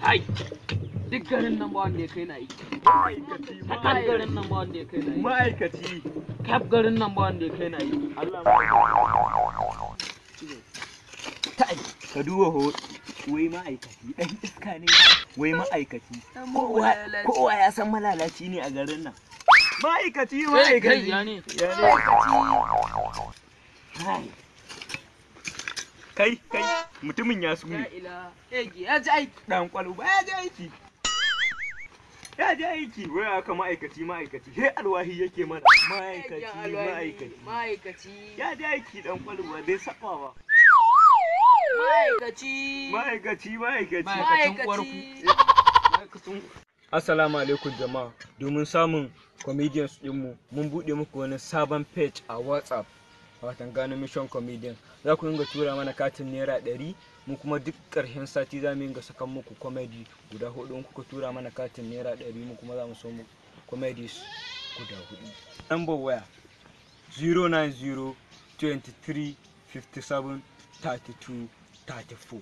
Kai, duk garin nan ba wanda ya kai na aiki. Kaf garin nan ba wanda ya kai na aiki. Ma'aikaci. Kaf garin nan ba wanda ya kai na aiki. Allah. Kai, ka duba ho, wai ma'aikaci dan iska ne, wai ma'aikaci. Kowa kowa ya san malalaci ne a garin nan. Ma'aikaci, Kai, kai, ma'aikaci. ya ne? Ya ne? Kai. Kai, kai, mutumin ya sume. La ilaha. Ya ji aiki. Dan kwalo ba ya ji aiki. Ya ji aiki, wai aka ma'aikaci ma'aikaci, he alwahi yake mana. Ma'aikaci, ma'aikaci. Ma'aikaci. Ya ji aiki dan kwalo ba dai saba ba. Ma'aikaci. Ma'aikaci, ma'aikaci. Ma'aikacin uwarku. Ma'aikacin. Assalamu alaikum jama'a. Domin samun comedians ɗinmu, mun buɗe muku wani sabon page a WhatsApp. Watan Gano Mission Comedian. Za ku dinga tura mana katin ₦100, mu kuma duk ƙarshen sati za mu dinga sakan muku comedy guda hudu. In kuka tura mana katin ₦100, mu kuma za mu so mu comedies guda hudu. Number waya 090 23 57 32 34.